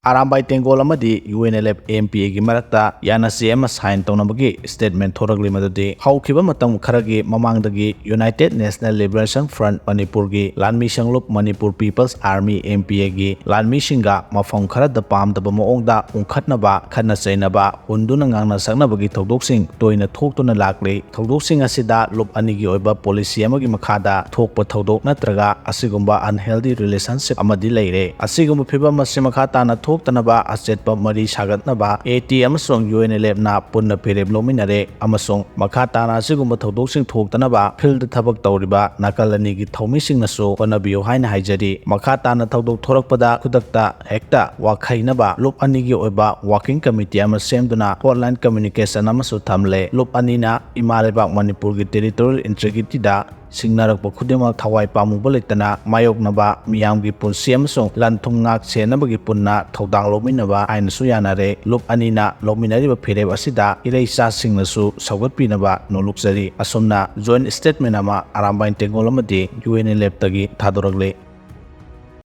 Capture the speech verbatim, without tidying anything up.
ꯑꯔꯥꯝꯕꯥꯏ ꯇꯦꯡꯒꯣꯜ ꯑꯃꯗꯤ UNLF MPAꯒꯤ ꯃꯔꯛꯇ ꯌꯥꯅꯆꯦ ꯑꯃ sign ꯇꯧꯅꯕꯒꯤ statement ꯊꯣꯔꯛꯂꯤ꯫ ꯃꯗꯨꯗꯤ ꯍꯧꯈꯤꯕ ꯃꯇꯝ ꯈꯔꯒꯤ ꯃꯃꯥꯡꯗꯒꯤ United National Liberation Front ꯃꯅꯤꯄꯨꯔꯒꯤ ꯂꯥꯟꯃꯤ ꯁꯪꯂꯨꯞ Manipur People's Army MPAꯒꯤ ꯂꯥꯟꯃꯤꯁꯤꯡꯒ ꯃꯐꯝ ꯈꯔꯗ ꯄꯥꯝꯗꯕ ꯃꯑꯣꯡꯗ ꯎꯪꯈꯠꯅꯕ, ꯈꯠꯅ ꯆꯩꯅꯕ, ꯍꯨꯟꯗꯨꯅ ꯉꯥꯡꯅ ꯁꯛꯅꯕꯒꯤ ꯊꯧꯗꯣꯛꯁꯤꯡ ꯇꯣꯏꯅ ꯊꯣꯛꯇꯨꯅ ꯂꯥꯛꯂꯤ꯫ ꯊꯧꯗꯣꯛꯁꯤꯡ ꯑꯁꯤꯗ ꯂꯨꯞ ꯑꯅꯤꯒꯤ ꯑꯣꯏꯕ policy ꯑꯃꯒꯤ ꯃꯈꯥꯗ ꯊꯣꯛꯄ ꯊꯧꯗꯣꯛ ꯅꯠꯇ꯭ꯔꯒ ꯑꯁꯤꯒꯨꯝꯕ unhealthy relationship ꯑꯃꯗꯤ ꯂꯩꯔꯦ꯫ ꯑꯁꯤꯒꯨꯝꯕ ꯐꯤꯕꯝ ꯑꯁꯤ ꯃꯈꯥ ꯇꯥꯅ ꯊꯣꯛꯇꯅꯕ ꯑꯆꯦꯠꯄ ꯃꯔꯤ ꯁꯥꯒꯠꯅꯕ AT ꯑꯃꯁꯨꯡ UNLFꯅ ꯄꯨꯟꯅ ꯐꯤꯔꯦꯞ ꯂꯧꯃꯤꯟꯅꯔꯦ ꯑꯃꯁꯨꯡ ꯃꯈꯥ ꯇꯥꯅ ꯑꯁꯤꯒꯨꯝꯕ ꯊꯧꯗꯣꯛꯁꯤꯡ ꯊꯣꯛꯇꯅꯕ field ꯊꯕꯛ ꯇꯧꯔꯤꯕ ꯅꯥꯀꯜ ꯑꯅꯤꯒꯤ ꯊꯧꯃꯤꯁꯤꯡꯅꯁꯨ ꯍꯣꯠꯅꯕꯤꯌꯨ ꯍꯥꯏꯅ ꯍꯥꯏꯖꯔꯤ꯫ ꯃꯈꯥ ꯇꯥꯅ ꯊꯧꯗꯣꯛ ꯊꯣꯔꯛꯄꯗ ꯈꯨꯗꯛꯇ ꯍꯦꯛꯇ ꯋꯥꯈꯩꯅꯕ ꯂꯨꯞ ꯑꯅꯤꯒꯤ ꯑꯣꯏꯕ working committee ꯑꯃ ꯁꯦꯝꯗꯨꯅ hotline communication ꯑꯃꯁꯨ ꯊꯝꯂꯦ꯫ ꯂꯨꯞ ꯑꯅꯤꯅ ꯏꯃꯥ ꯂꯩꯕꯥꯛ ꯃꯅꯤꯄꯨꯔꯒꯤ territorial integrityꯗ ꯁꯤꯡꯅꯔꯛꯄ ꯈꯨꯗꯤꯡꯃꯛ ꯊꯋꯥꯏ ꯄꯥꯝꯃꯨꯕ ꯂꯩꯇꯅ ꯃꯥꯌꯣꯛꯅꯕ, ꯃꯤꯌꯥꯝꯒꯤ ꯄꯨꯟꯁꯤ ꯑꯃꯁꯨꯡ ꯂꯟ ꯊꯨꯝ ꯉꯥꯛ ꯁꯦꯟꯅꯕꯒꯤ ꯄꯨꯟꯅ ꯊꯧꯗꯥꯡ ꯂꯧꯃꯤꯟꯅꯕ ꯍꯥꯏꯅꯁꯨ ꯌꯥꯅꯔꯦ꯫ ꯂꯨꯞ ꯑꯅꯤꯅ ꯂꯧꯃꯤꯟꯅꯔꯤꯕ ꯐꯤꯔꯦꯞ ꯑꯁꯤꯗ ꯏꯔꯩꯆꯥꯁꯤꯡꯅꯁꯨ ꯁꯧꯒꯠꯄꯤꯅꯕ ꯅꯣꯜꯂꯨꯛꯆꯔꯤ꯫ ꯑꯁꯨꯝꯅ joint statement ꯑꯃ ꯑꯔꯥꯝꯕꯥꯏꯟ ꯇꯦꯡꯒꯣꯜ ꯑꯃꯗꯤ UNLFꯇꯒꯤ ꯊꯥꯗꯣꯔꯛꯂꯤ꯫